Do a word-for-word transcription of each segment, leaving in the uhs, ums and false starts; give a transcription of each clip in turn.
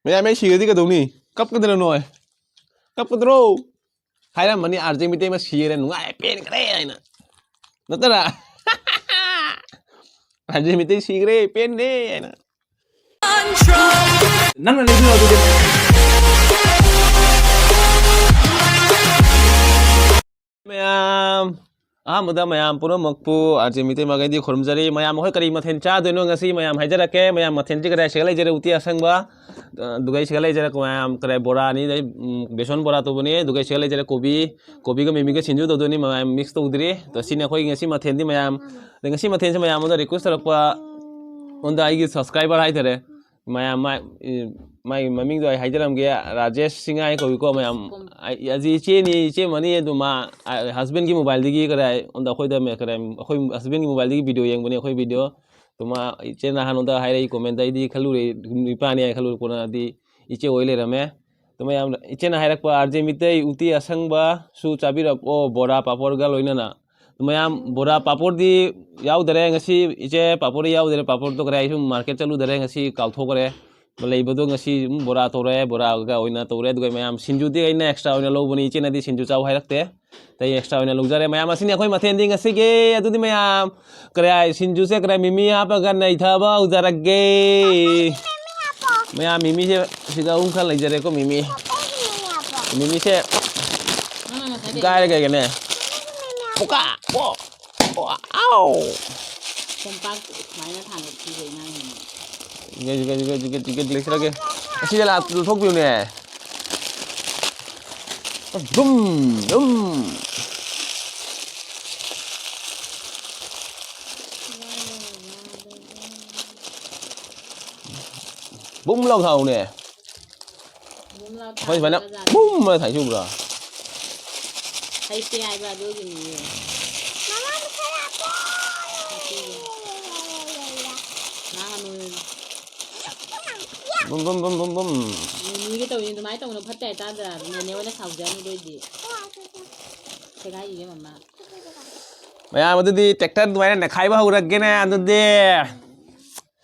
ꯃꯌꯥꯝ, ꯑꯩ ꯁꯤꯔꯗꯤ ꯀꯩꯗꯧꯅꯤ? ꯀꯞꯀꯗ꯭ꯔꯣ ꯅꯣꯏ? ꯀꯞꯀꯗ꯭ꯔꯣ? ꯍꯥꯏꯔꯝꯃꯅꯤ, "ꯑꯥꯔ ꯖꯦ ꯃꯤꯇꯩꯃ ꯁꯤꯔꯦ, ꯅꯨꯡꯉꯥꯏ, ꯄꯦꯟꯈ꯭ꯔꯦ" ꯍꯥꯏꯅ꯫ ꯅꯠꯇ꯭ꯔꯥ? "ꯑꯥꯔ ꯖꯦ ꯃꯤꯇꯩ ꯁꯤꯈ꯭ꯔꯦ, ꯄꯦꯟꯈ꯭ꯔꯦ" ꯍꯥꯏꯅ꯫ ꯅꯪꯅ ꯂꯩꯕꯤꯔꯣ ꯑꯗꯨꯗꯤ꯫ ꯃꯌꯥꯝ, ꯑꯍꯥꯟꯕꯗ ꯃꯌꯥꯝ ꯄꯨꯝꯅꯃꯛꯄꯨ ꯑꯥꯔ ꯖꯦ ꯃꯤꯇꯩ ꯃꯥꯏꯀꯩꯗꯒꯤ ꯈꯨꯔꯨꯝꯖꯔꯤ꯫ ꯃꯌꯥꯝ, ꯑꯩꯈꯣꯏ ꯀꯔꯤ ꯃꯊꯦꯜ ꯆꯥꯗꯣꯏꯅꯣ ꯉꯁꯤ? ꯃꯌꯥꯝ ꯍꯥꯏꯖꯔꯛꯀꯦ꯫ ꯃꯌꯥꯝ, ꯃꯊꯦꯜꯁꯤ ꯀꯗꯥꯏ ꯁꯤꯒ ꯂꯩꯖꯔꯦ? ꯎꯇꯤ ꯑꯁꯪꯕ, ꯑꯗꯨꯒ ꯁꯤꯒ ꯂꯩꯖꯔꯦ ꯃꯌꯥꯝ, ꯀꯔꯤ, ꯕꯣꯔꯥꯅꯤ, ꯑꯗꯩ, ꯎꯝ, ꯕꯦꯁꯣꯟ ꯕꯣꯔꯥ ꯇꯧꯕꯅꯤ, ꯑꯗꯨꯒ ꯁꯤꯒ ꯂꯩꯖꯔꯦ ꯀꯣꯕꯤ, ꯀꯣꯕꯤꯒ ꯃꯤꯃꯤꯒ ꯁꯤꯡꯖꯨ ꯇꯧꯗꯣꯏꯅꯤ꯫ ꯃꯌꯥꯝ mix ꯇꯧꯗ꯭ꯔꯤ꯫ ꯑꯗꯣ ꯁꯤꯅꯤ ꯑꯩꯈꯣꯏꯒꯤ ꯉꯁꯤ ꯃꯊꯦꯜꯗꯤ ꯃꯌꯥꯝ꯫ ꯑꯗꯩ ꯉꯁꯤ ꯃꯊꯦꯜꯁꯤ ꯃꯌꯥꯝ ꯑꯃꯗ request ꯇꯧꯔꯛꯄ, ꯑꯩꯉꯣꯟꯗ ꯑꯩꯒꯤ subscriber ꯍꯥꯏꯇꯥꯔꯦ, ꯃꯌꯥꯝ, ꯃꯥ-, ꯏ-, ꯃꯥꯒꯤ ꯃꯃꯤꯡꯗꯣ ꯑꯩ ꯍꯥꯏꯖꯔꯝꯒꯦ, ꯔꯥꯖꯦꯁ ꯁꯤꯡꯉꯥꯏ ꯀꯧꯏꯀꯣ ꯃꯌꯥꯝ꯫ ꯀꯣꯝ-, ꯑꯩ, ꯑꯁꯤ ꯏꯆꯦꯅꯤ, ꯏꯆꯦ ꯃꯅꯤ ꯑꯗꯨ ꯃꯥ, ꯑ, husbandꯀꯤ mobileꯗꯒꯤ ꯀꯗꯥꯏ, ꯑꯣꯟꯗ ꯑꯩꯈꯣꯏꯗ ꯃꯦ-, ꯀꯗꯥꯏ, ꯑꯩꯈꯣꯏ husbandꯀꯤ mobileꯗꯒꯤ video ꯌꯦꯡꯕꯅꯦ ꯑꯩꯈꯣꯏ video꯫ ꯑꯗꯨ ꯃꯥ ꯏꯆꯦ ꯅꯍꯥꯟ ꯑꯣꯟꯗ ꯍꯥꯏꯔꯛꯏ commentꯗ, ꯑꯩꯗꯤ ꯈꯜꯂꯨꯔꯦ ꯅꯨꯄꯥꯅꯤ ꯍꯥꯏꯅ ꯈꯜꯂꯨꯔꯦ, ꯀꯣꯟꯅꯗꯤ ꯏꯆꯦ ꯑꯣꯏ ꯂꯩꯔꯝꯃꯦ꯫ ꯑꯗꯨ ꯃꯌꯥꯝ ꯏꯆꯦꯅ ꯍꯥꯏꯔꯛꯄ ꯑꯥꯔ ꯖꯦ ꯃꯤꯇꯩ ꯎꯇꯤ ꯑꯁꯪꯕꯁꯨ ꯆꯥꯕꯤꯔꯛꯑꯣ, ꯕꯣꯔꯥ ꯄꯥꯄꯣꯔꯒ ꯂꯣꯏꯅꯅ꯫ ꯑꯗꯨ ꯃꯌꯥꯝ ꯕꯣꯔꯥ ꯄꯥꯄꯣꯔꯗꯤ ꯌꯥꯎꯗꯔꯦ ꯉꯁꯤ, ꯏꯆꯦ ꯄꯥꯄꯣꯔꯗꯤ ꯌꯥꯎꯗꯔꯦ, ꯄꯥꯄꯣꯔꯗꯣ ꯀꯔꯥꯏ ꯁꯨꯝ market ꯆꯠꯂꯨꯗꯔꯦ ꯉꯁꯤ ꯀꯥꯎꯊꯣꯛꯈ꯭ꯔꯦ꯫ ꯂꯩꯕꯗꯣ ꯉꯁꯤ ꯑꯗꯨꯝ ꯕꯣꯔꯥ ꯇꯧꯔꯦ, ꯕꯣꯔꯥꯒ ꯑꯣꯏꯅ ꯇꯧꯔꯦ꯫ ꯑꯗꯨꯒ ꯃꯌꯥꯝ ꯁꯤꯡꯖꯨꯗꯤ ꯑꯩꯅ extra ꯑꯣꯏꯅ ꯂꯧꯕꯅꯤ, ꯏꯆꯦꯅꯗꯤ ꯁꯤꯡꯖꯨ ꯆꯥꯎ ꯍꯥꯏꯔꯛꯇꯦ꯫ ꯑꯇꯩ extra ꯑꯣꯏꯅ ꯂꯧꯖꯔꯦ꯫ ꯃꯌꯥꯝ ꯑꯁꯤꯅꯤ ꯑꯩꯈꯣꯏ ꯃꯊꯦꯜꯗꯤ ꯉꯁꯤꯒꯤ꯫ ꯑꯗꯨꯗꯤ ꯃꯌꯥꯝ ꯀꯔꯤ ꯍꯥꯏ, ꯁꯤꯡꯖꯨꯁꯦ ꯀꯔꯤ ꯃꯤꯃꯤ ꯍꯥꯞꯄꯒ ꯅꯩꯊꯕ ꯍꯧꯖꯔꯒꯦ꯫ ꯃꯌꯥꯝ ꯃꯤꯃꯤꯁꯦ ꯁꯤꯗ ꯑꯍꯨꯝ ꯈꯔ ꯂꯩꯖꯔꯦꯀꯣ ꯃꯤꯃꯤ꯫ ꯃꯤꯃꯤꯁꯦ ꯅꯪꯅ ꯉꯁꯥꯏꯗꯩ ꯒꯥꯏꯔ ꯀꯩꯒꯅꯦ꯫ ꯄꯨꯀꯥ! ꯑꯣ! ꯑꯣ! ꯑꯥꯎ! ꯀꯣꯝꯄꯥꯛ ꯁꯨꯃꯥꯏꯅ ꯊꯥꯡꯒꯠꯈꯤꯕ ꯏꯃꯥꯅ ꯍꯦꯟꯅ꯫ ꯖꯤꯒ, ꯖꯤꯒ, ꯖꯤꯒ, ꯖꯤꯒ, ꯖꯤꯒ, ꯖꯤꯒ ꯂꯩꯁꯤꯜꯂꯒꯦ꯫ ꯑꯁꯤꯗ ꯂꯥꯛ-, ꯂꯧꯊꯣꯛꯄꯤꯌꯨꯅꯦ꯫ ꯕꯨꯝ! ꯕꯨꯝ! ꯕꯨꯝ ꯂꯥꯎ ꯊꯥꯎꯅꯦ꯫ ꯕꯨꯝ ꯂꯥꯎ ꯑꯩꯈꯣꯏ ꯁꯨꯃꯥꯏꯅ ꯊꯥꯕꯒ ꯖꯥꯠꯅꯤ꯫ ꯕꯨꯝ ꯑꯅ ꯊꯥꯏꯁꯤ ꯎꯕ꯭ꯔꯥ? ꯍꯩꯇꯦ ꯍꯥꯏꯕ ꯑꯗꯨꯒꯤꯅꯤꯅꯦ꯫ ꯉꯥꯡꯉꯅꯨ꯫ ꯕꯨꯝ, ꯕꯨꯝ, ꯕꯨꯝ, ꯕꯨꯝ, ꯕꯨꯝ꯫ ꯅꯦꯅꯦꯒ ꯇꯧꯔꯤꯅꯤ ꯑꯗꯨꯃꯥꯏꯅ ꯇꯧꯅꯨ ꯐꯠꯇꯦ ꯍꯥꯏꯇꯥꯗ꯭ꯔꯥ? ꯅꯦꯅꯦ ꯍꯣꯏꯅ ꯁꯥꯎꯖꯅꯤ ꯑꯗꯨꯏꯗꯤ꯫ ꯁꯦꯒꯥꯏꯒꯤꯒꯦ ꯃꯃꯥ꯫ ꯃꯌꯥꯝ ꯑꯗꯨꯗꯤ tractor ꯑꯗꯨꯃꯥꯏꯅ ꯅꯩꯈꯥꯏꯕ ꯍꯧꯔꯒꯦꯅꯦ ꯑꯗꯨꯗꯤ꯫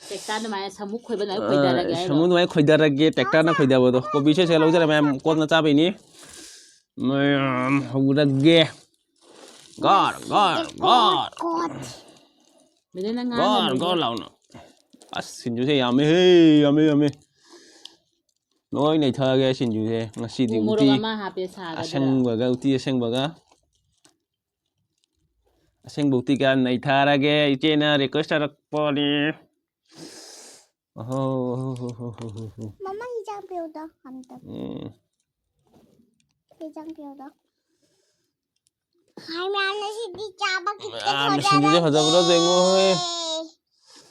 ꯇ꯭ꯔꯦꯛꯇꯔ ꯑꯗꯨꯃꯥꯏꯅ ꯁꯃꯨꯛ ꯈꯣꯏꯕ ꯑꯗꯨꯃꯥꯏꯅ ꯈꯣꯏꯗꯔꯒꯦ ꯍꯥꯏꯔꯣ? ꯁꯃꯨꯛ ꯑꯗꯨꯃꯥꯏꯅ ꯈꯣꯏꯗꯔꯒꯦ, ꯇ꯭ꯔꯦꯛꯇꯔꯅ ꯈꯣꯏꯗꯕꯗꯣ꯫ ꯀꯣꯕꯤꯁꯦ ꯁꯦ ꯂꯧꯖꯔꯦ ꯃꯌꯥꯝ, ꯀꯣꯟꯅ ꯆꯥꯕꯩꯅꯤ꯫ ꯃꯌꯥꯝ ꯍꯧꯔꯒꯦ꯫ ꯒꯣꯔ ꯒꯣꯔ ꯒꯣꯔ꯫ ꯀꯣꯠ꯫ ꯕꯦꯂꯦꯟ, ꯅꯪ ꯒꯣꯔ ꯉꯥꯡꯒꯅꯨ꯫ ꯒꯣꯔ ꯂꯥꯎꯅ꯫ ꯑꯁ, ꯁꯤꯡꯖꯨꯁꯦ ꯌꯥꯝꯃꯦꯍꯦ, ꯌꯥꯝꯃꯦ, ꯌꯥꯝꯃꯦ꯫ ꯂꯣꯏ ꯅꯩꯊꯛꯑꯒꯦ ꯁꯤꯡꯖꯨꯁꯦ ꯉꯁꯤꯗꯤ꯫ ꯎ ꯃꯣꯔꯣꯛ ꯎꯇꯤ ꯑꯃ ꯍꯥꯞꯄꯦ ꯁꯥꯒꯗ꯭ꯔꯥ? ꯑꯁꯪꯕꯒ, ꯎꯇꯤ ꯑꯁꯪꯕꯒ꯫ ꯑꯁꯦꯡꯕ ꯎꯇꯤ ꯀꯌꯥ ꯅꯩꯊꯔꯒꯦ, ꯏꯆꯦꯅ request ꯇꯧꯔꯛꯄꯅꯤ꯫ ꯑꯍꯣ, ꯍꯣ, ꯍꯣ꯫ ꯃꯃꯥ, ꯍꯤꯟꯖꯥꯡ ꯄꯤꯌꯨꯗꯣ ꯑꯝꯇ꯫ ꯎꯝ꯫ ꯍꯤꯟꯖꯥꯡ ꯄꯤꯌꯨꯗꯣ꯫ ꯍꯥꯏ, ꯃꯌꯥꯝꯅ ꯁꯤꯗꯤ ꯆꯥꯕ ꯈꯤꯇꯪ ꯃꯌꯥꯝꯅ ꯁꯤꯡꯖꯨꯁꯦ ꯐꯖꯕ꯭ꯔꯣ ꯌꯦꯡꯉꯣ, ꯍꯣꯏ꯫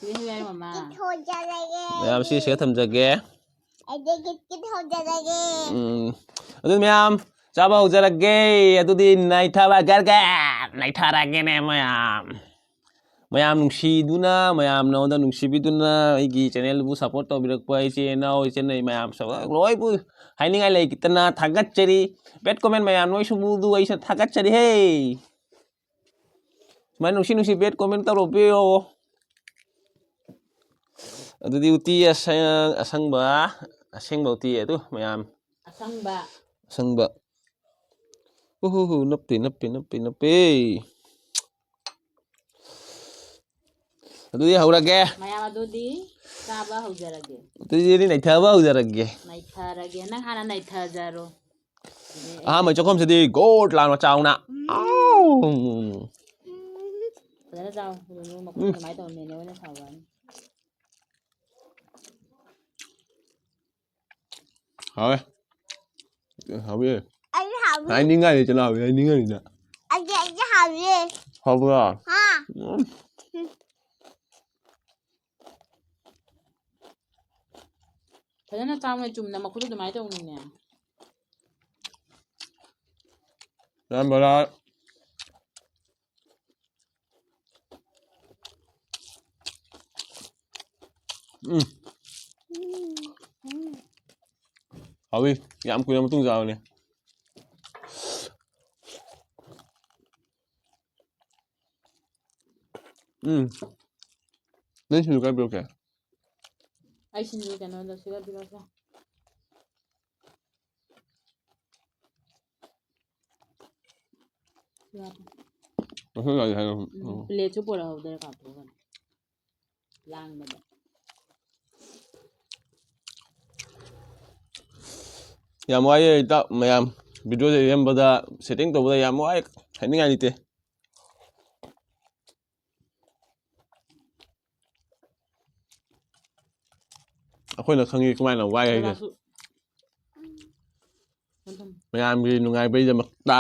ꯍꯣꯖꯔꯒꯦ꯫ ꯁꯤꯗꯤ ꯍꯣꯖꯔꯒꯦ꯫ ꯃꯌꯥꯝ ꯁꯤ ꯁꯤꯗ ꯊꯝꯖꯒꯦ꯫ ꯑꯩꯗꯤ ꯈꯤꯇꯪ ꯍꯣꯖꯔꯒꯦ꯫ ꯎꯝ꯫ ꯑꯗꯨ ꯃꯌꯥꯝ ꯆꯥꯕ ꯍꯧꯖꯔꯒꯦ꯫ ꯑꯗꯨꯗꯤ ꯅꯩꯊꯕ ꯒꯔꯒ ꯅꯩꯊꯔꯒꯦꯅꯦ ꯃꯌꯥꯝ꯫ ꯃꯌꯥꯝ ꯅꯨꯡꯁꯤꯗꯨꯅ, ꯃꯌꯥꯝ ꯅꯉꯣꯟꯗ ꯅꯨꯡꯁꯤꯕꯤꯗꯨꯅ ꯑꯩꯒꯤ channel ꯕꯨ support ꯇꯧꯕꯤꯔꯛꯄ ꯏꯆꯦ ꯏꯅꯥꯎ ꯏꯆꯤꯟ ꯏꯅꯥꯏ ꯃꯌꯥꯝ ꯁ-, ꯂꯣꯏꯕꯨ ꯍꯥꯏꯅꯤꯡꯉꯥꯏ ꯂꯩꯇꯅ ꯊꯥꯒꯠꯆꯔꯤ꯫ Bad comment ꯃꯌꯥꯝ ꯅꯣꯏ ꯁꯨꯕꯨꯗꯨ ꯑꯩꯁꯨ ꯊꯥꯒꯠꯆꯔꯤ ꯍꯦ꯫ ꯁꯨꯃꯥꯏꯅ ꯅꯨꯡꯁꯤ ꯅꯨꯡꯁꯤ bad comment ꯇꯧꯔꯛꯄꯤꯌꯣ꯫ ꯑꯗꯨꯗꯤ ꯎꯇꯤ ꯑꯁ-, ꯑꯁꯪꯕ, ꯑꯁꯦꯡꯕ ꯎꯇꯤ ꯑꯗꯨ ꯃꯌꯥꯝ꯫ ꯑꯁꯪꯕ꯫ ꯑꯁꯪꯕ꯫ ꯎꯍꯨ ꯍꯨ, ꯅꯞꯄꯤ, ꯅꯞꯄꯤ, ꯅꯞꯄꯤ, ꯅꯞꯄꯤ꯫ ꯑꯗꯨꯗꯤ ꯍꯧꯔꯒꯦ꯫ ꯃꯌꯥꯝ ꯑꯗꯨꯗꯤ ꯆꯥꯕ ꯍꯧꯖꯔꯒꯦ꯫ ꯑꯗꯨꯗꯤ ꯅꯩꯊꯕ ꯍꯧꯖꯔꯒꯦ꯫ ꯅꯩꯊꯔꯒꯦ꯫ ꯅꯪ ꯍꯥꯟꯅ ꯅꯩꯊꯖꯔꯣ꯫ ꯑꯍꯥꯟꯕ ꯆꯥꯛꯈꯨꯝꯁꯤꯗꯤ ꯒꯣꯠ ꯂꯥꯎꯅ ꯆꯥꯎꯅ꯫ ꯑꯥꯎ! ꯐꯖꯅ ꯆꯥꯎ꯫ ꯃꯈꯨꯝ ꯎꯝ꯫ ꯑꯗꯨꯃꯥꯏꯅ ꯇꯧꯅꯦꯅꯦ ꯑꯣꯏꯅ ꯁꯥꯎꯔꯛꯑꯅꯤ꯫ ꯍꯥꯎꯋꯦ꯫ ꯍꯥꯎꯋꯦ꯫ ꯑꯩ ꯍꯥꯎꯋꯦ꯫ ꯍꯥꯏꯅꯤꯡꯉꯥꯏ ꯂꯩꯇꯅ ꯍꯥꯎꯋꯦ, ꯍꯥꯏꯅꯤꯡꯉꯥꯏ ꯂꯩꯇꯅ꯫ ꯑꯩꯗꯤ, ꯑꯩꯗꯤ ꯍꯥꯎꯋꯦ꯫ ꯍꯥꯎꯕ꯭ꯔꯣ? ꯍꯥ꯫ ꯎꯝ꯫ ꯐꯖꯅ ꯆꯥꯎꯅꯦ, ꯆꯨꯝꯅ ꯃꯈꯨꯠꯇ ꯑꯗꯨꯃꯥꯏꯅ ꯇꯧꯅꯨꯅꯦ꯫ ꯔꯥꯝ ꯕꯣꯂꯥ꯫ ꯎꯝ꯫ ꯍꯥꯎꯋꯤ꯫ ꯌꯥꯝ ꯀꯨꯏꯔ ꯃꯇꯨꯡ ꯆꯥꯕꯅꯦ꯫ ꯎꯝ꯫ ꯅꯪ ꯁꯤꯡꯖꯨ ꯀꯥꯏ ꯄꯤꯔꯛꯀꯦ? ꯑꯩ ꯁꯤꯡꯖꯨ ꯀꯩꯅꯣꯗꯣ ꯁꯤꯒ ꯄꯤꯔꯛꯑꯣꯁꯦ꯫ ꯁꯤꯒ ꯄꯤ-, ꯃꯁꯛ ꯌꯥꯗꯦ ꯍꯥꯏꯌꯣ꯫ ꯎꯝ, ꯄ꯭ꯂꯦꯠꯁꯨ ꯄꯨꯔꯛꯍꯧꯗ꯭ꯔꯦ ꯀꯥꯎꯊꯣꯛꯑꯒ꯫ ꯂꯥꯡꯕꯗ꯫ ꯌꯥꯝ ꯋꯥꯏꯑꯦ ꯏꯇꯥꯎ ꯃꯌꯥꯝ꯫ ꯚꯤꯗꯤꯑꯣꯁꯦ ꯁꯦꯝꯕꯗ, ꯁꯦꯠꯇꯤꯡ ꯇꯧꯕꯗ ꯌꯥꯝ ꯋꯥꯏ꯫ ꯍꯥꯏꯅꯤꯡꯉꯥꯏ ꯂꯩꯇꯦ꯫ ꯑꯩꯈꯣꯏꯅ ꯈꯪꯉꯤ ꯀꯃꯥꯏꯅ ꯋꯥꯏ ꯍꯥꯏꯁꯦ꯫ ꯆꯥꯛꯁꯨ-, ꯃꯌꯥꯝꯒꯤ ꯅꯨꯡꯉꯥꯏꯕꯒꯤꯗꯃꯛꯇ꯫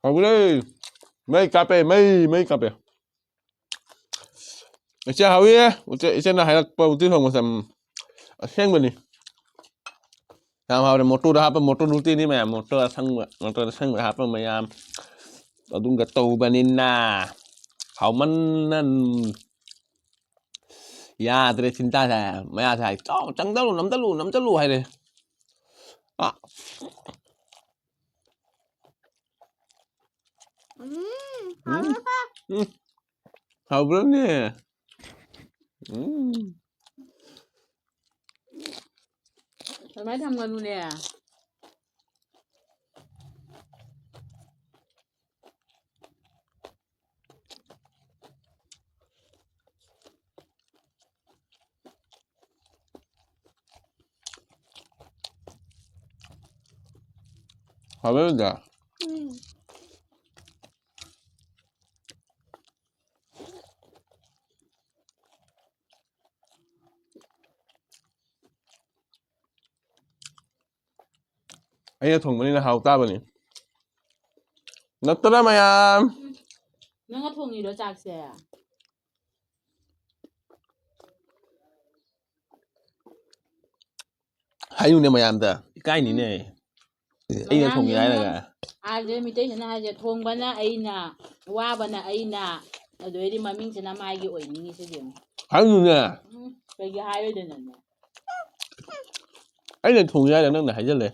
ꯍꯧꯔꯦ꯫ ꯃꯩ ꯀꯥꯞꯄꯦ, ꯃꯩ, ꯃꯩ ꯀꯥꯞꯄꯦ꯫ ꯏꯆꯦ ꯍꯥꯎꯏ꯫ ꯏꯆꯦ, ꯏꯆꯦꯅ ꯍꯥꯏꯔꯛꯄ ꯎꯇꯤ ꯊꯣꯡꯕꯁꯦ, ꯎꯝ, ꯑꯁꯦꯡꯕꯅꯤ꯫ ꯌꯥꯝ ꯍꯥꯎꯔꯦ꯫ ꯃꯣꯇꯣꯔꯗ ꯍꯥꯞꯄ, ꯃꯣꯇꯣꯔ ꯎꯇꯤꯅꯤ ꯃꯌꯥꯝ꯫ ꯃꯣꯇꯣꯔ ꯑꯁꯪꯕ, ꯃꯣꯇꯣꯔ ꯑꯁꯪꯕ ꯍꯥꯞꯄ ꯃꯌꯥꯝ꯫ ꯑꯗꯨꯝꯒ ꯇꯧꯕꯅꯤꯅ ꯍꯥꯎꯃꯟꯅ ꯌꯥꯗ꯭ꯔꯦ ꯆꯤꯟꯇꯥꯁꯦ꯫ ꯃꯌꯥꯁꯦ ꯍꯥꯏ, "ꯆꯥꯎ, ꯆꯪꯗꯜꯂꯨ, ꯅꯝꯗꯜꯂꯨ, ꯅꯝꯗꯜꯂꯨ" ꯍꯥꯏꯔꯦ꯫ ꯑ꯫ ꯎꯝ, ꯎꯝ꯫ ꯎꯝ꯫ ꯍꯥꯎꯕ꯭ꯔꯣꯅꯦ? ꯎꯝ꯫ ꯑꯗꯨꯃꯥꯏꯅ ꯊꯝꯒꯅꯨꯅꯦ꯫ ꯍꯥꯎꯕ꯭ꯔꯥ? ꯎꯝ꯫ ꯑꯩꯅ ꯊꯣꯡꯕꯅꯤꯅ ꯍꯥꯎ ꯇꯥꯕꯅꯤ꯫ ꯅꯠꯇ꯭ꯔꯥ ꯃꯌꯥꯝ? ꯅꯪꯅ ꯊꯣꯡꯉꯤꯔꯣ ꯆꯥꯛꯁꯦ? ꯍꯥꯏꯌꯨꯅꯦ ꯃꯌꯥꯝꯗ꯫ ꯏꯀꯥꯏꯅꯤꯅꯦ꯫ ꯑꯩꯅ ꯊꯣꯡꯉꯤ ꯍꯥꯏꯔꯒ꯫ ꯑꯥꯗ ꯃꯤꯇꯩꯁꯤꯅ ꯍꯥꯏꯁꯦ, "ꯊꯣꯡꯕꯅ ꯑꯩꯅ, ꯋꯥꯕꯅ ꯑꯩꯅ", ꯑꯗꯨ ꯑꯣꯏꯔꯗꯤ ꯃꯃꯤꯡꯁꯤꯅ ꯃꯥꯒꯤ ꯑꯣꯏꯅꯤꯡꯉꯤꯁꯤꯗꯤ ꯌꯦꯡꯉꯨ꯫ ꯍꯥꯏꯅꯨꯅꯦ꯫ ꯎꯝ, ꯀꯩꯒꯤ ꯍꯥꯏꯔꯣꯏꯗꯣꯏꯅꯣꯅꯦ? ꯑꯩꯅ ꯊꯣꯡꯉꯦ ꯍꯥꯏꯔ ꯅꯪꯅ ꯍꯥꯏꯖꯜꯂꯦ꯫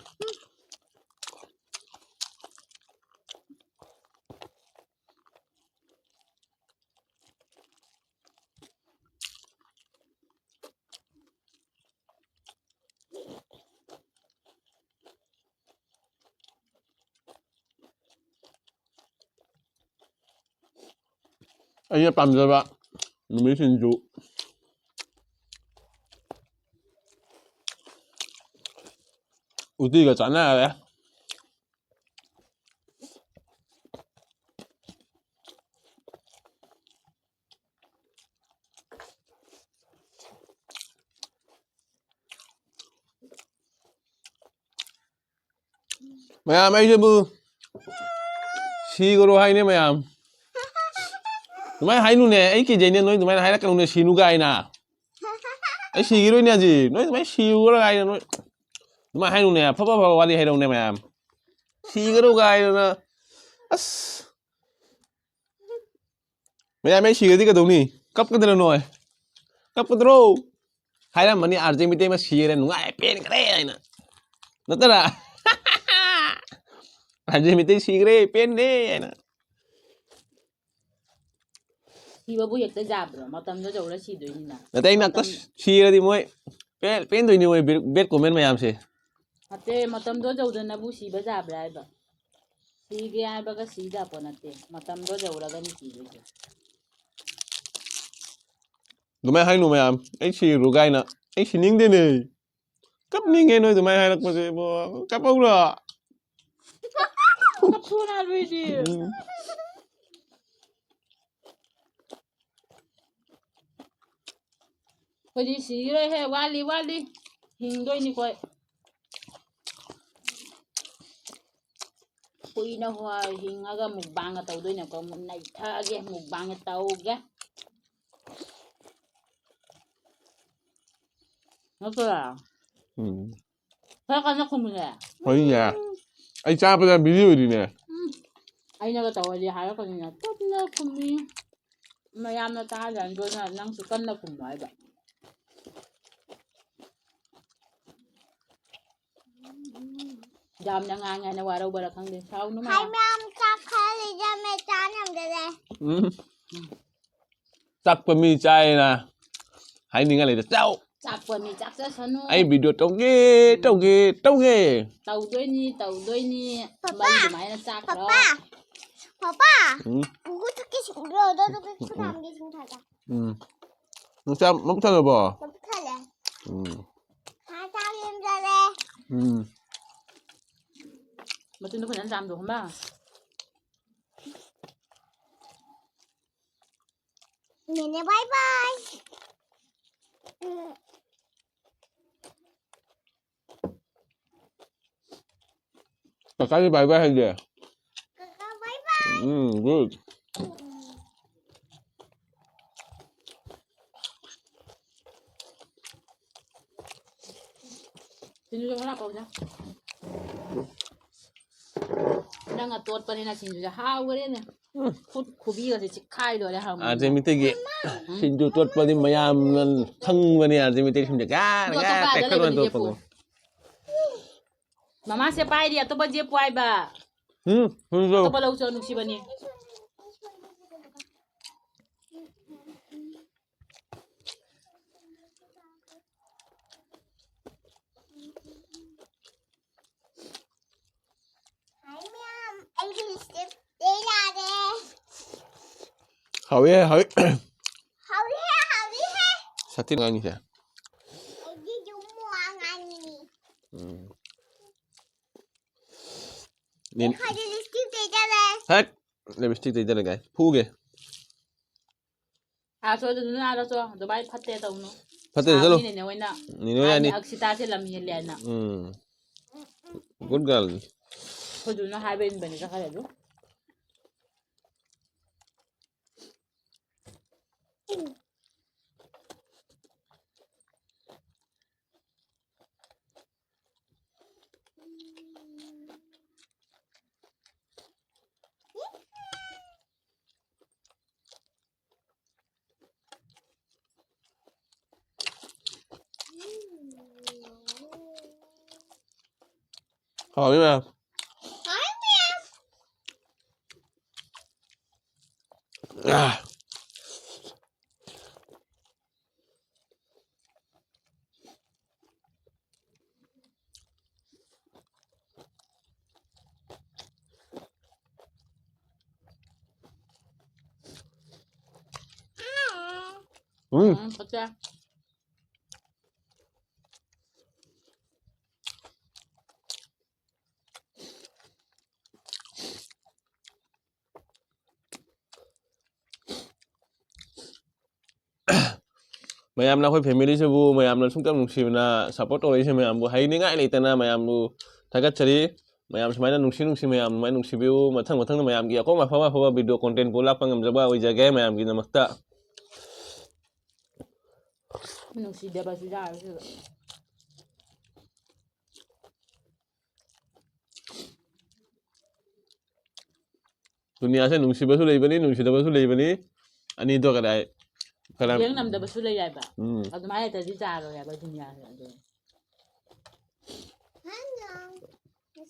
ꯑꯩꯅ ꯄꯥꯝꯖꯕ ꯅꯨꯃꯤꯠ ꯁꯤꯡꯖꯨ꯫ ꯎꯇꯤꯒ ꯆꯥꯟꯅꯔꯦ꯫ ꯃꯌꯥꯝ, ꯑꯩꯁꯤꯕꯨ ꯁꯤꯈ꯭ꯔꯣ ꯍꯥꯏꯅꯦ ꯃꯌꯥꯝ꯫ ꯑꯗꯨꯃꯥꯏꯅ ꯍꯥꯏꯅꯨꯅꯦ, ꯑꯩ ꯀꯤꯖꯩꯅꯦ, ꯅꯣꯏ ꯑꯗꯨꯃꯥꯏꯅ ꯍꯥꯏꯔꯛꯀꯅꯨꯅꯦ, ꯁꯤꯅꯨ ꯀꯥꯏꯅ꯫ ꯑꯩ ꯁꯤꯈꯤꯔꯣꯏꯅꯦ ꯍꯧꯖꯤꯛ, ꯅꯣꯏ ꯑꯗꯨꯃꯥꯏꯅ ꯁꯤꯈ꯭ꯔꯣ ꯀꯥꯏꯅ, ꯅꯣꯏ ꯑꯗꯨꯃꯥꯏꯅ ꯍꯥꯏꯅꯨꯅꯦ, ꯑꯐ ꯑꯐꯕ ꯋꯥꯔꯤ ꯍꯥꯏꯔꯧꯅꯦ ꯃꯌꯥꯝ꯫ ꯁꯤꯈ꯭ꯔꯣ ꯀꯥꯏꯅ, ꯑꯁ꯫ ꯃꯌꯥꯝ, ꯑꯩ ꯁꯤꯔꯗꯤ ꯀꯩꯗꯧꯅꯤ? ꯀꯞꯀꯗ꯭ꯔ ꯅꯣꯏ? ꯀꯞꯀꯗ꯭ꯔꯣ? ꯍꯥꯏꯔꯝꯃꯅꯤ, "ꯑꯥꯔ ꯖꯦ ꯃꯤꯇꯩꯃ ꯁꯤꯔꯦ, ꯅꯨꯡꯉꯥꯏ, ꯄꯦꯟꯈ꯭ꯔꯦ" ꯍꯥꯏꯅ꯫ ꯅꯠꯇ꯭ꯔꯥ? "ꯑꯥꯔ ꯖꯦ ꯃꯤꯇꯩ ꯁꯤꯈ꯭ꯔꯦ, ꯄꯦꯟꯗꯦ" ꯍꯥꯏꯅ꯫ ꯁꯤꯕꯕꯨ ꯍꯦꯛꯇ ꯌꯥꯕ꯭ꯔꯣ? ꯃꯇꯝꯗꯣ ꯌꯧꯔ ꯁꯤꯗꯣꯏꯅꯤꯅ꯫ ꯅꯠꯇꯦ, ꯑꯩꯅ ꯑꯝꯇ ꯃꯇꯝ ꯁꯤꯔꯗꯤ ꯃꯣꯏ ꯄꯦꯟ-, ꯄꯦꯟꯗꯣꯏꯅꯤ ꯃꯣꯏ ꯕꯦꯠ, ꯕꯦꯠ ꯀꯣꯃꯦꯟ ꯃꯌꯥꯝꯁꯦ꯫ ꯅꯠꯇꯦ, ꯃꯇꯝꯗꯣ ꯌꯧꯗꯅꯕꯨ ꯁꯤꯕ ꯌꯥꯕ꯭ꯔꯥ ꯍꯥꯏꯕ? ꯁꯤꯒꯦ ꯍꯥꯏꯕꯒ ꯁꯤꯗ ꯄꯣꯠ ꯅꯠꯇꯦ, ꯃꯇꯝꯗꯣ ꯌꯧꯔꯒꯅꯤ ꯁꯤꯗꯣꯏꯁꯦ꯫ ꯑꯗꯨꯃꯥꯏꯅ ꯍꯥꯏꯅꯨ ꯃꯌꯥꯝ, "ꯑꯩ ꯁꯤꯔꯨ" ꯀꯥꯏꯅ꯫ ꯑꯩ ꯁꯤꯅꯤꯡꯗꯦꯅꯦ꯫ ꯀꯞꯅꯤꯡꯉꯦ ꯅꯣꯏ ꯑꯗꯨꯃꯥꯏꯅ ꯍꯥꯏꯔꯛꯄꯁꯦ ꯏꯕꯣ꯫ ꯀꯞꯍꯧꯔꯣ꯫ ꯀꯞꯊꯣꯛꯑꯣ ꯅꯥꯔꯣꯏꯗꯤ꯫ ꯎꯝ꯫ ꯑꯩꯈꯣꯏꯗꯤ ꯁꯤꯔꯣꯏꯍꯦ, ꯋꯥꯠꯂꯤ, ꯋꯥꯠꯂꯤ꯫ ꯍꯤꯡꯗꯣꯏꯅꯤ ꯑꯩꯈꯣꯏ꯫ ꯀꯨꯏꯅ ꯍꯣ-, ꯍꯤꯡꯉꯒ ꯃꯨꯛꯕꯥꯡꯒ ꯇꯧꯗꯣꯏꯅꯦꯀꯣ꯫ ꯅꯩꯊꯛꯑꯒꯦ, ꯃꯨꯛꯕꯥꯡꯒ ꯇꯧꯒꯦ꯫ ꯅꯠꯇ꯭ꯔꯥ? ꯎꯝ꯫ ꯈꯔ ꯀꯟꯅ ꯈꯨꯝꯃꯨꯅꯦ꯫ ꯍꯣꯏꯅꯦ꯫ ꯑꯩ ꯆꯥꯕꯗ ꯕꯤꯖꯤ ꯑꯣꯏꯔꯤꯅꯦ꯫ ꯎꯝ꯫ ꯑꯩꯅꯒ ꯇꯧꯔꯗꯤ ꯍꯥꯏꯔꯛꯀꯅꯤꯅ ꯇꯞꯅ ꯈꯨꯝꯃꯤ꯫ ꯃꯌꯥꯝꯅ ꯇꯥꯗ꯭ꯔꯅꯤ, ꯑꯗꯨꯅ ꯅꯪꯁꯨ ꯀꯟꯅ ꯈꯨꯝꯃꯣ ꯍꯥꯏꯕ꯫ ꯌꯥꯝꯅ ꯉꯥꯡꯉꯦ ꯍꯥꯏꯅ ꯋꯥꯔꯧꯕꯔꯥ ꯈꯪꯗꯦ꯫ ꯁꯥꯎꯅꯨ ꯃꯌꯥꯝ꯫ ꯃꯌꯥꯝ ꯆꯥꯛ ꯈꯔ ꯂꯩꯖꯝꯃꯦ, ꯆꯥ ꯉꯝꯗꯔꯦ꯫ ꯎꯝ꯫ ꯆꯥꯛꯄ ꯃꯤ ꯆꯥꯏꯅ ꯍꯥꯏꯅꯤꯡꯉꯥꯏ ꯂꯩꯇꯦ꯫ ꯆꯥꯎ꯫ ꯆꯥꯛꯄ ꯃꯤ ꯆꯥꯛ ꯆꯥꯁꯅꯨ꯫ ꯑꯩ ꯚꯤꯗꯤꯑꯣ ꯇꯧꯒꯦ, ꯇꯧꯒꯦ, ꯇꯧꯒꯦ꯫ ꯇꯧꯗꯣꯏꯅꯤ, ꯇꯧꯗꯣꯏꯅꯤ꯫ ꯄꯄꯥ, ꯃꯩ ꯑꯗꯨꯃꯥꯏꯅ ꯆꯥꯛꯈ꯭ꯔꯣ꯫ Papa, papa. ꯎꯝ꯫ ꯒꯨꯒꯨ ꯊꯛꯀꯦ ꯁꯤꯡꯖꯨ, ꯑꯗꯣ ꯊꯛꯀꯦ ꯁꯤꯡꯖꯨ ꯊꯝꯒꯦ, ꯁꯤꯡꯖꯨ ꯊꯛꯀꯦ꯫ ꯎꯝ꯫ ꯅꯪ ꯆꯥ-, ꯃꯕꯨꯛ ꯊꯜꯂꯕꯣ? ꯃꯕꯨꯛ ꯊꯜꯂꯦ꯫ ꯎꯝ꯫ ꯍꯥ, ꯆꯥꯛ ꯌꯥꯝ ꯆꯥꯔꯦ꯫ ꯎꯝ꯫ ꯃꯆꯤꯟꯗꯣ ꯐꯖꯅ ꯆꯥꯝꯗꯣꯛ ꯈꯪꯕ꯭ꯔꯥ? ꯅꯦꯅꯦ, bye bye꯫ ꯀꯀꯥꯗꯤ bye bye ꯍꯥꯏꯗꯦ꯫ ꯀꯀꯥ, bye bye꯫ ꯎꯝ, good꯫ ꯁꯤꯡꯖꯨ ꯈꯔ ꯍꯥꯞꯄꯛꯎꯗ꯫ ꯅꯪꯅ ꯇꯣꯠꯄꯅꯤꯅ ꯁꯤꯡꯖꯨꯁꯦ ꯍꯥꯎꯈ꯭ꯔꯦꯅꯦ꯫ ꯎꯝ꯫ ꯈꯨꯠ ꯈꯨꯕꯤꯒꯁꯦ ꯆꯤꯛꯈꯥꯏ ꯂꯣꯏꯔꯦ ꯍꯥꯎꯃꯟꯗꯅ꯫ ꯑꯥꯔꯖꯦ ꯃꯤꯇꯩꯒꯤ ꯁꯤꯡꯖꯨ ꯇꯣꯠꯄꯗꯤ ꯃꯌꯥꯝꯅ ꯈꯪꯕꯅꯦ, ꯑꯥꯔꯖꯦ ꯃꯤꯇꯩ ꯁꯤꯡꯖꯨ ꯒꯥ ꯑꯗꯣ ꯒꯥ ꯑꯇꯣꯞꯄ ꯑꯥꯗ ꯇꯦꯛꯈꯠꯂꯣ ꯂꯩꯕꯅꯤ, ꯇꯣꯠꯄꯗꯣ꯫ ꯖꯦꯄꯨ꯫ ꯃꯃꯥꯁꯦ ꯄꯥꯏꯔꯤ, ꯑꯇꯣꯞꯄ ꯖꯦꯄꯨ ꯍꯥꯏꯕ꯫ ꯎꯝ, ꯁꯤꯡꯖꯨ꯫ ꯑꯇꯣꯞꯄ ꯂꯧ ꯆꯣ, ꯅꯨꯡꯁꯤꯕꯅꯤ꯫ ꯍꯥꯏ ꯃꯌꯥꯝ, ꯑꯩꯒꯤ lipstick ꯇꯩ ꯌꯥꯔꯦ꯫ ꯍꯥꯎꯋꯦ, ꯍꯥꯎꯋꯦ꯫ ꯍꯥꯎꯋꯦ, ꯍꯥꯎꯋꯦ꯫ ꯁꯥꯊꯤ ꯉꯥꯡꯉꯤꯁꯦ꯫ ꯑꯩꯗꯤ ꯑꯗꯨꯝ ꯋꯥ ꯉꯥꯡꯉꯤ꯫ ꯎꯝ꯫ ꯅꯤꯟ-, ꯑꯩ ꯈ꯭ꯋꯥꯏꯗꯩ lipstick ꯇꯩꯖꯔꯦ꯫ ꯍꯠ! Lipstick ꯇꯩꯖꯔꯦ, guys꯫ ꯐꯨꯒꯦ꯫ ꯑꯥ, ꯆꯣ, ꯑꯗꯨ ꯅꯣꯏ ꯑꯥꯗ ꯆꯣ꯫ ꯑꯗꯨꯃꯥꯏ ꯐꯠꯇꯦ ꯇꯧꯅꯨ꯫ ꯐꯠꯇꯦ, ꯆꯠꯂꯨ꯫ ꯁꯥꯎꯅꯤꯅꯦ ꯅꯦ ꯍꯣꯏꯅ꯫ ꯅꯦ ꯍꯣꯏ ꯍꯥꯏꯅꯤ ꯌꯥꯅꯤ꯫ ꯑꯛꯁꯤꯇꯥꯁꯦ ꯂꯝ ꯍꯦꯜꯂꯦ ꯍꯥꯏꯅ꯫ ꯎꯝ꯫ Good girl꯫ ꯑꯩꯈꯣꯏ ꯗꯨꯅ ꯍꯥꯏꯕ ꯏꯟꯕꯅꯤ ꯆꯠꯈ꯭ꯔꯦ ꯑꯗꯨ꯫ ꯍꯥꯎꯋꯤ ꯃꯌꯥꯝ꯫ ꯑꯥ꯫ ꯎꯝ꯫ ꯎꯝ, ꯐꯠꯇꯦ꯫ ꯃꯌꯥꯝꯅ ꯑꯩꯈꯣꯏ family ꯁꯤꯕꯨ ꯃꯌꯥꯝꯅ ꯁꯨꯡꯇꯝ ꯅꯨꯡꯁꯤꯕꯅ support ꯇꯧꯔꯛꯏꯁꯦ ꯃꯌꯥꯝꯕꯨ ꯍꯥꯏꯅꯤꯡꯉꯥꯏ ꯂꯩꯇꯅ ꯃꯌꯥꯝꯕꯨ ꯊꯥꯒꯠꯆꯔꯤ꯫ ꯃꯌꯥꯝ ꯁꯨꯃꯥꯏꯅ ꯅꯨꯡꯁꯤ ꯅꯨꯡꯁꯤ ꯃꯌꯥꯝ ꯑꯗꯨꯃꯥꯏꯅ ꯅꯨꯡꯁꯤꯕꯤꯌꯨ꯫ ꯃꯊꯪ ꯃꯊꯪꯗ ꯃꯌꯥꯝꯒꯤ ꯑꯀꯣꯝ ꯑꯐꯕ ꯑꯐꯕ video content ꯄꯨ ꯂꯥꯛꯄ ꯉꯝꯖꯕ ꯑꯣꯏꯖꯒꯦ ꯃꯌꯥꯝꯒꯤꯗꯃꯛꯇ꯫ ꯅꯨꯡꯁꯤꯗꯕꯁꯨ ꯌꯥꯔꯣꯏ ꯁꯤꯗ꯫ ꯗꯨꯅꯤꯌꯥꯁꯦ ꯅꯨꯡꯁꯤꯕꯁꯨ ꯂꯩꯕꯅꯤ, ꯅꯨꯡꯁꯤꯗꯕꯁꯨ ꯂꯩꯕꯅꯤ꯫ ꯑꯅꯤꯗꯣ ꯀꯗꯥꯏ, ꯀꯗꯥꯏ? ꯌꯦꯡ ꯉꯝꯗꯕꯁꯨ ꯂꯩ ꯍꯥꯏꯕ꯫ ꯎꯝ꯫ ꯑꯗꯨꯃꯥꯏꯅ ꯂꯩꯇ꯭ꯔꯗꯤ ꯆꯥꯔꯣꯏ ꯍꯥꯏꯕ ꯗꯨꯅꯤꯌꯥꯁꯦ ꯑꯗꯨ꯫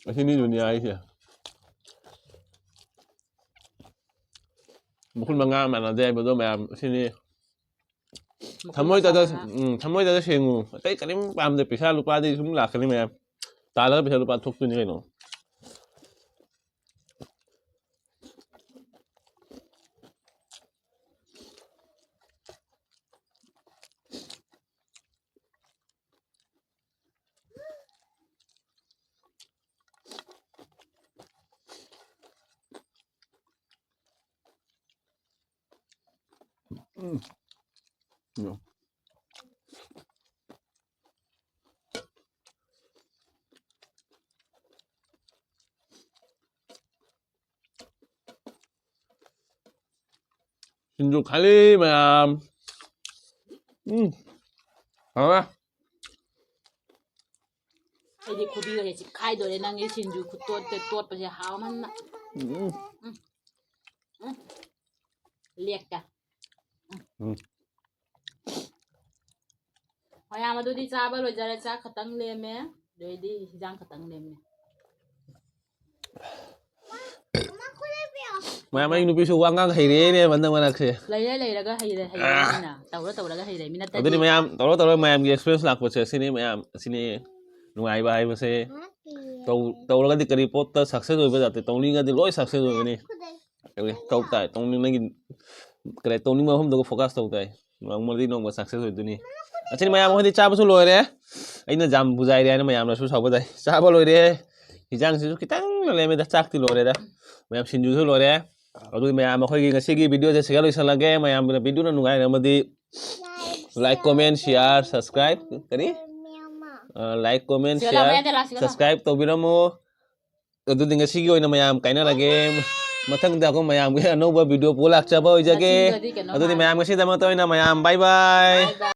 ꯑꯁꯤꯅꯤ ꯗꯨꯅꯤꯌꯥ ꯍꯥꯏꯁꯦ꯫ ꯃꯈꯨꯟ ꯃꯉꯥ ꯃꯥꯟꯅꯗꯦ ꯍꯥꯏꯕꯗꯣ ꯃꯌꯥꯝ ꯑꯁꯤꯅꯤ꯫ ꯃꯈꯨꯟ ꯊꯃꯣꯏꯗ ꯃꯉꯥ꯫ ꯎꯝ, ꯊꯃꯣꯏꯗ ꯁꯦꯡꯉꯨ꯫ ꯑꯇꯩ ꯀꯔꯤꯝ ꯄꯥꯝꯗꯦ꯫ ꯄꯩꯁꯥ ꯂꯨꯄꯥꯗꯤ ꯁꯨꯝ ꯂꯥꯛꯀꯅꯤ ꯃꯌꯥꯝ꯫ ꯇꯥꯜꯂꯒ ꯄꯩꯁꯥ ꯂꯨꯄꯥ ꯊꯣꯛꯇꯣꯏꯅꯤ ꯀꯩꯅꯣ꯫ ꯎꯝ꯫ ꯎꯝ꯫ ꯁꯤꯡꯖꯨ ꯈꯜꯂꯤ ꯃꯌꯥꯝ꯫ ꯎꯝ꯫ ꯍꯥꯎꯔꯦ꯫ ꯑꯩꯗꯤ ꯈꯨꯕꯤꯒꯁꯦ ꯆꯤꯛꯈꯥꯏꯗꯣꯔꯦ ꯅꯪꯒꯤ ꯁꯤꯡꯖꯨ ꯈꯨꯇꯣꯠꯇ ꯇꯣꯠꯄꯁꯦ ꯍꯥꯎꯃꯟꯅ꯫ ꯎꯝ꯫ ꯎꯝ꯫ ꯎꯝ꯫ ꯂꯦꯛꯀ꯫ ꯎꯝ꯫ ꯃꯌꯥꯝ ꯑꯗꯨꯗꯤ ꯆꯥꯕ ꯂꯣꯏꯖꯔꯦ꯫ ꯆꯥꯛ ꯈꯛꯇꯪ ꯂꯦꯝꯃꯦ꯫ ꯑꯗꯩꯗꯤ ꯍꯤꯟꯖꯥꯡ ꯈꯛꯇꯪ ꯂꯦꯝꯃꯦ꯫ ꯃꯌꯥꯝ, ꯑꯩ ꯅꯨꯄꯤꯁꯨ ꯋꯥ ꯉꯥꯡ ꯍꯩꯔꯦꯅꯦ ꯍꯟꯗꯛ ꯃꯔꯛꯁꯦ꯫ ꯂꯩꯔ ꯂꯩꯔꯒ ꯍꯩꯔꯦ ꯍꯩꯔꯦꯅ ꯇꯧꯔ ꯇꯧꯔꯒ ꯍꯩꯔꯦ ꯃꯤ ꯅꯠꯇꯗꯤ꯫ ꯑꯗꯨꯅꯤ ꯃꯌꯥꯝ, ꯇꯧꯔ ꯇꯧꯔ ꯃꯌꯥꯝꯒꯤ ꯑꯦꯛꯁꯄꯤꯔꯤꯌꯦꯟꯁ ꯂꯥꯛꯄꯁꯦ ꯁꯤꯅꯤ ꯃꯌꯥꯝ, ꯑꯁꯤꯅꯤ ꯅꯨꯡꯉꯥꯏꯕ ꯍꯥꯏꯕꯁꯦ꯫ ꯇꯧ-, ꯇꯧꯔꯒꯗꯤ ꯀꯔꯤ ꯄꯣꯠꯇ ꯁꯛꯁꯦꯁ ꯑꯣꯏꯕ ꯖꯥꯠꯇꯤ, ꯇꯧꯅꯤꯡꯉꯗꯤ ꯂꯣꯏ ꯁꯛꯁꯦꯁ ꯑꯣꯏꯒꯅꯤ꯫ ꯑꯗꯨꯒꯤ ꯇꯧ ꯇꯥꯏ, ꯇꯧꯅꯤꯡ-, ꯅꯪꯒꯤ ꯀꯔꯤ ꯇꯧꯅꯤꯡꯕ ꯃꯐꯝꯗꯨꯒ ꯐꯣꯀꯁ ꯇꯧ ꯇꯥꯏ, ꯅꯣꯡꯃꯗꯤ ꯅꯣꯡꯃ ꯁꯛꯁꯦꯁ ꯑꯣꯏꯗꯣꯏꯅꯤ꯫ ꯑꯁꯤꯅꯤ ꯃꯌꯥꯝ, ꯑꯩꯈꯣꯏꯗꯤ ꯆꯥꯕꯁꯨ ꯂꯣꯏꯔꯦ꯫ ꯑꯩꯅ ꯌꯥꯝ ꯕꯨꯖꯥꯏꯔꯦ ꯍꯥꯏꯅ ꯃꯌꯥꯝꯅꯁꯨ ꯁꯥꯎꯕ ꯇꯥꯏ꯫ ꯆꯥꯕ ꯂꯣꯏꯔꯦ꯫ ꯍꯤꯟꯖꯥꯡꯁꯤꯁꯨ ꯈꯤꯇꯪ ꯂꯦꯝꯃꯦꯗ, ꯆꯥꯛꯇꯤ ꯂꯣꯏꯔꯦꯗ꯫ ꯃꯌꯥꯝ ꯁꯤꯡꯖꯨꯁꯨ ꯂꯣꯏꯔꯦ꯫ ꯑꯗꯨꯗꯤ ꯃꯌꯥꯝ ꯑꯩꯈꯣꯏꯒꯤ ꯉꯁꯤꯒꯤ ꯚꯤꯗꯤꯑꯣꯁꯦ ꯁꯤꯒ ꯂꯣꯏꯁꯤꯜꯂꯒꯦ꯫ ꯃꯌꯥꯝꯅ ꯚꯤꯗꯤꯑꯣꯅ ꯅꯨꯡꯉꯥꯏꯔꯝꯃꯗꯤ like, comment, share, subscribe, ꯀꯔꯤ? ꯑ, like, comment, ꯁꯤꯒ share, ꯂꯥꯎ, ꯃꯌꯥꯝꯗ ꯂꯥꯎ, ꯁꯤꯒ ꯂꯥꯎ꯫ Subscribe ꯇꯧꯕꯤꯔꯝꯃꯣ꯫ ꯑꯗꯨꯗꯤ ꯉꯁꯤꯒꯤ ꯑꯣꯏꯅ ꯃꯌꯥꯝ ꯀꯥꯏꯅꯔꯒꯦ꯫ ꯃꯊꯪꯗ ꯑꯩꯈꯣꯏ ꯃꯌꯥꯝꯒꯤ ꯑꯅꯧꯕ ꯚꯤꯗꯤꯑꯣ ꯄꯨꯔ ꯂꯥꯛꯆꯕ ꯑꯣꯏꯖꯒꯦ꯫ ꯃꯊꯪꯗꯗꯤ ꯀꯩꯅꯣ ꯑꯗꯨꯗꯤ ꯍꯥꯏ꯫ ꯃꯌꯥꯝ ꯉꯁꯤꯗꯃꯛꯇ ꯑꯣꯏꯅ ꯃꯌꯥꯝ bye bye꯫